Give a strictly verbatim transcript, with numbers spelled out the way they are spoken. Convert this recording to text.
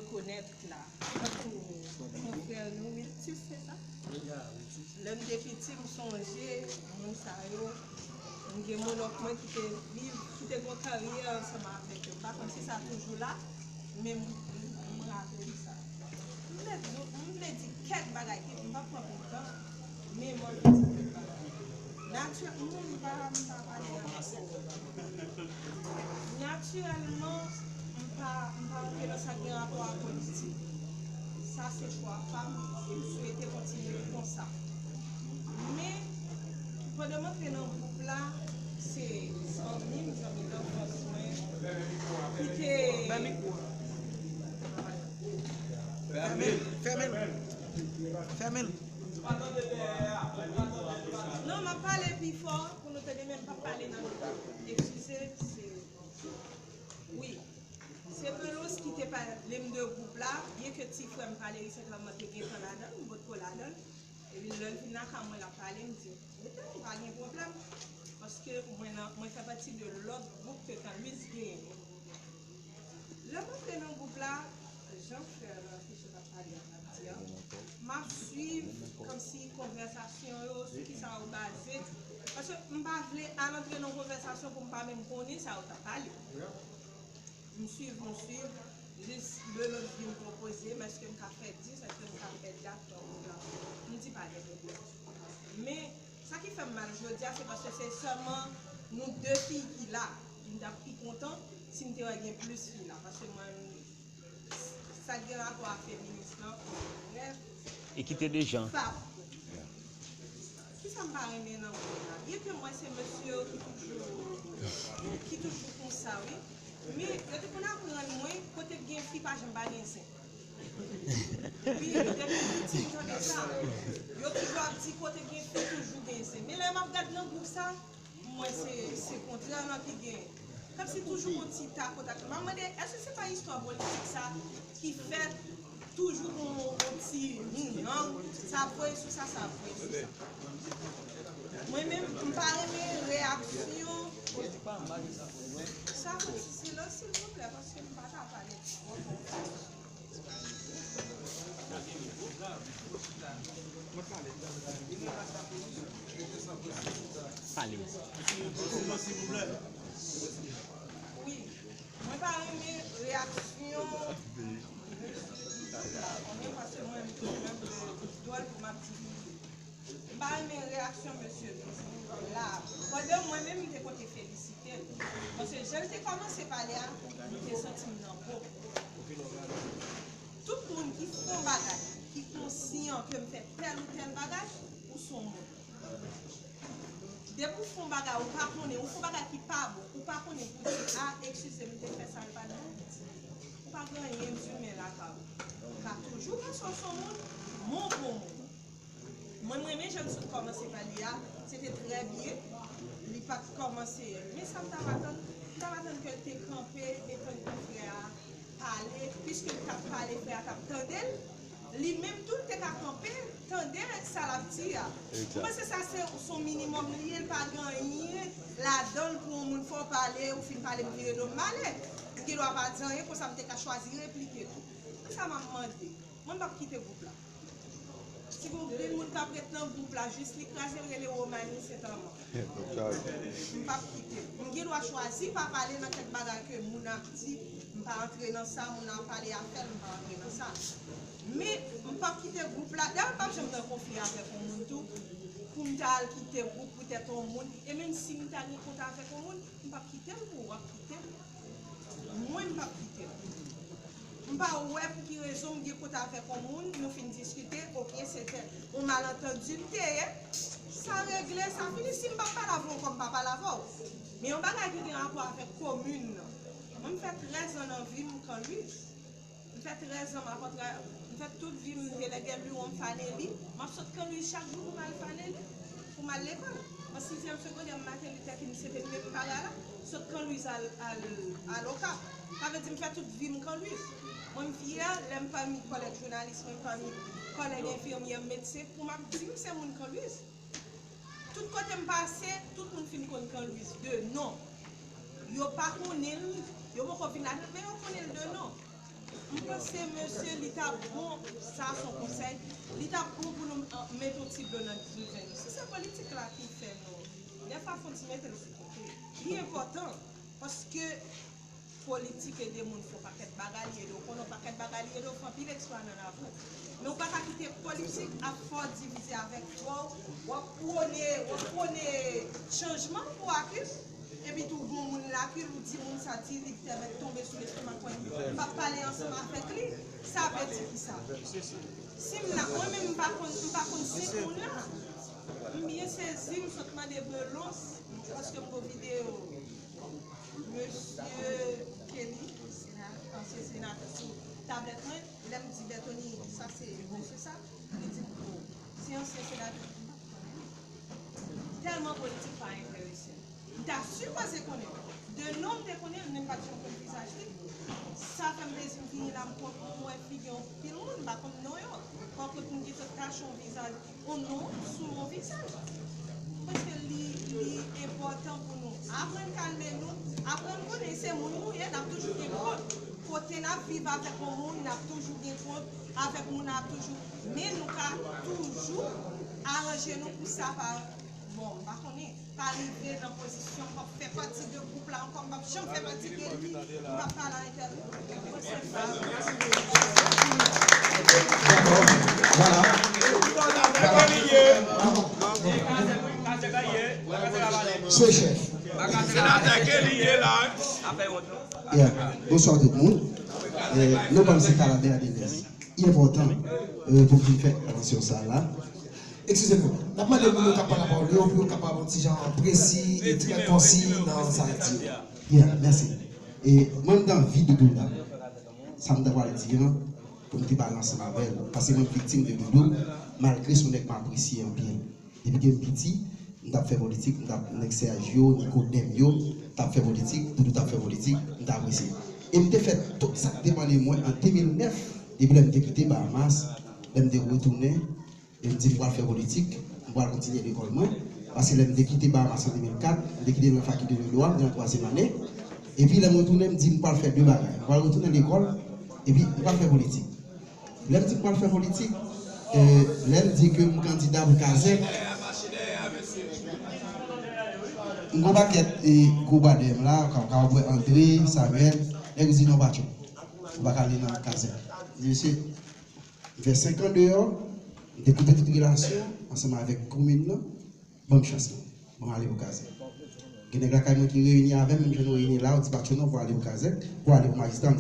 rekonèt la. Tankou konfrè nou, Wiltus, se sa? Lè m te piti, m sonje moun sa yo. M gen mononk mwen ki te viv, ki te gen yon karyè ansanm avèk yo. M pa konn si sa toujou la, men m, m, m raple m sa. M vle di, m vle di kèk bagay ki, m p ap pran anpil tan, men m anvi di kèk bagay. Natirèlman, m pa, m pa pale anpil. Natirèlman, m pa, m pa antre nan sa k gen rapò a politik. Sa se chwa pa m, e m swete kontinye l konsa. Men, pandan m antre nan gwoup la, se zanmi m, zanmi danfans mwen, ki te... Fèmen l. Fèmen l. Fèmen l. Non, m ap pale pi fò pou nou tande, men m p ap pale nan mikwo. Eskize, se... Wi. Se Pelouse ki te pale m de gwoup la, byen ke ti frè m Valery Saint-Laurent te gentan ladan l, m potko ladan l. Epi lè l vin lakay mwen, l ap pale, m di, "Rete, pa gen pwoblèm." Paske mwen nan, mwen fè pati de lòt gwoup ke Canluise genyen. Lè m antre nan gwoup la, jan frè Fischer t ap pale a, m ap di a, m ap swiv kòmsi konvèsasyon yo, sou kisa yo baze. Paske m pa vle al antre nan konvèsasyon pou m pa menm konnen sa yo t ap pale. M swiv, m swiv, jis Belos vin pwopoze m, èske m ka fè dis, èske m ka fè dat nan gwoup la. M di pa gen pwoblèm. Men, sa ki fè m mal jodi a, se paske se sèlman nou de fi ki la. M t ap pi kontan si m te wè gen plis fi la, paske mwen, sa k gen rapò a feminis lan, brèf, e ki te deja. Fab. Kisa m pa renmen nan mwen la? Byen ke mwen se mesye yo ki toujou, ki toujou konsa, wi. Men, yo te konn aprann mwen, kote k gen fi, pa janm pa gen zen. Wi, depi m piti, m tande sa. Yo toujou ap di, kote k gen fi, toujou gen zen. Men lè m ap gad nan gwoup sa, mwen, se, se kontrè lan ki gen. Kòmsi toujou gon ti takotak. M ap mande, èske se pa istwa politik sa ki fè toujou gon, gon ti hounyang, sa ap voye sou sa, sa ap voye sou sa? Mwen menm, m pa renmen reyaksyon. Sa fè ti silans, silvouplè, paske m pa ta pale twò fò. Pale. Wi, mwen pa renmen reyaksyon mesye Dubois la, konnen paske mwen menm dwòl pou m ap di li. M pa renmen reyaksyon mesye Dubois la. Pandan mwen menm, m te konte felisite l. Paske jan l te kòmanse pale a, m te santi m nan po. Tout moun ki fè yon bagay, ki konsyan ke m fè tèl ou tèl bagay, ou se yon moun. Depi w fè yon bagay ou pa konnen, ou fè yon bagay ki pa bon, ou pa konnen pou di, "A, eskize m, m te fè sa, l pa t bon." Ou pa gen anyen dimen lakay ou. Ou ka toujou panse w se yon moun, men w pa yon moun. Mwen, m renmen jan l sot kòmanse pale a, se te trè byen. Li pa t kòmanse, men sa m t ap atann, m t ap atann ke l te kanpe e tann konfrè a pale, piske l t ap pale, frè a t ap tande l. Li menm tou, l te ka kanpe, tande sa l ap di a. M panse sa se, se yon minimòm li ye, l pa gen anyen ladan l pou yon moun fè w pale, ou fin pale, m vire do m m ale. M gen dwa pa di anyen, konsa m te ka chwazi replike tou. Se sa m ap mande. Mwen, m p ap kite gwoup la. Si gon grenn moun k ap ret nan gwoup la, jis li kraze, l rele Romani Sentlaman. M p ap kite. M gen dwa chwazi pa pale nan kèk bagay ke moun ap di, m pa antre nan sa, moun nan ap pale afè l, m pa antre nan sa. Men, m p ap kite gwoup la. Dayè, m p ap janm nan konfli avèk yon moun tou, pou m ta al kite gwoup poutèt yon moun. E menm si m ta gen kont avèk yon moun, m p ap kite l pou w ap kite l. Mwen, m p ap kite l. M pa wè pou ki rezon m gen kont avèk yon moun, nou fin diskite, oke, se te yon malantandi m te ye, sa regle, sa fini. Si m p ap pale avè w ankò, m pa pale avè w. Men yon bagay ki gen rapò avèk komin nan. Mwen, m fè trèz an nan vi m Kanlwiz. M fè trèz an m ap antre, m fè tout vi m delege Luwon m fane li. M ap sot Kanlwiz chak jou pou m al fane li, pou m al lekòl. An sizyèm segondè, Martin Luther King, se te menm bagay la. Sot Kanlwiz al, al, al Okap. Sa vle di m fè tout vi m Kanlwiz. Mwen, m fyè lè m pami kòlèg jounalis mwen, pami kòlèg enfimyè, medsen, pou m ap di m se moun Kanlwiz. Tout kote m pase, tout moun fin konn Kanlwiz de non. Yo pa konnen l, yo poko vin la, men yo konnen l de non. M panse, mesye, li t ap bon, sa se yon konsèy, li t ap bon pou nou, eh, mete yon ti dlo nan diven nou. Si se politik la ki fè nou, dèfwa fò n ti mete l sou kote. Li enpòtan, paske politik ede moun fè yon pakèt bagay, li ede w konnen yon pakèt bagay, li ede w fè anpil eksplwa nan lavi w. Men ou pa ka kite politik ap fè w divize avèk frè w, w ap pwone, w ap pwone chanjman pou akil, epi tou gon moun lakil ou di moun sa di li te mèt tonbe sou lestomak mwen, m p ap pale ansanm avèk li, sa vle di ki sa? Si m la, mwen menm m pa konn, m pa konn senk moun la, m byen sezi, m sot mande Belonce, paske m gon videyo Mesye Kelly, sena-, ansyen senatè sou tablèt mwen, lè m di Bertony, sa se mesye sa, li di m, oh, se ansyen senatè, m pa t konnen. Tèlman politik pa enterese m. M ta sipoze konnen. De non m te konnen l, men m pa t janm konn vizaj li. Sa fè m plezi m vini la, m konn, m wè figi yon pil moun, m pa konn non yo. Pankont m gentan tache yon vizaj yon non sou yon vizaj. Paske li, li enpòtan pou nou aprann kalme nou, aprann konnen se moun nou ye, n ap toujou gen kont. Kote n ap viv avèk yon moun, n ap toujou gen kont avèk moun nan, ap toujou. Men nou ka toujou aranje nou pou sa pa, bon, m pa konnen, pa rive nan pozisyon k ap fè pati de gwoup la ankò, m p ap janm fè pati de li, m p ap pale a entèl. Mwen se sa. Dakò. Vwala. Vwala. Se chèf. Senatè Kelly ye la. Yeah. Bonswa tout moun. Eh, nou ban m se Kalabè a Delèz. Li enpòtan, eh, pou m vin fè entèvansyon sa a la. Eskize mwen, n ap mande moun yo k ap pran lapawòl yo pou yo kapab yon ti jan presi e trè konsi nan sa y ap di yo. Yeah, mèsi. E mwen, m t anvi Doudou la. Sa m ta pral di an, pou m te pale ansanm avè l. Paske mwen, m viktim de Doudou, malgre se yon nèg m apresye anpil. Depi ke m piti, m t ap fè politik, m t ap, nèg Sèj yo, Nikodèm yo, t ap fè politik, Doudou t ap fè politik, m t apresye. E m te fè tout sa k depann de mwen an de mil nèf, depi lè m te kite Bahamas, lè m te retounen, e m di m pral fè politik, m pral kontinye lekòl mwen, paske lè m te kite Bahamas an de mil kat, m te kite l nan fakilte de dwa, m te nan twazyèm ane, epi lè m retounen, m di m pral fè de bagay, m pral retounen lekòl, epi m pral fè politik. Lè m di m pral fè politik, eh, lè m di ke m kandida pou Kazèk, m gon pakèt, eh, gwo bwa dèyè m la, ka, ka wè André, Samuel, nèg yo di non patwon, ou pa ka ale nan Kazèk. Mesye, m fè senk an deyò, m te koupe tout relasyon ansanm avèk komin nan, ban m chans lan, ban m ale pou Kazèk. Gen nèg lakay mwen ki reyini avè m, menm jan nou reyini la, yo di patwon non, pou ale pou Kazèk, pou ale pou majistra,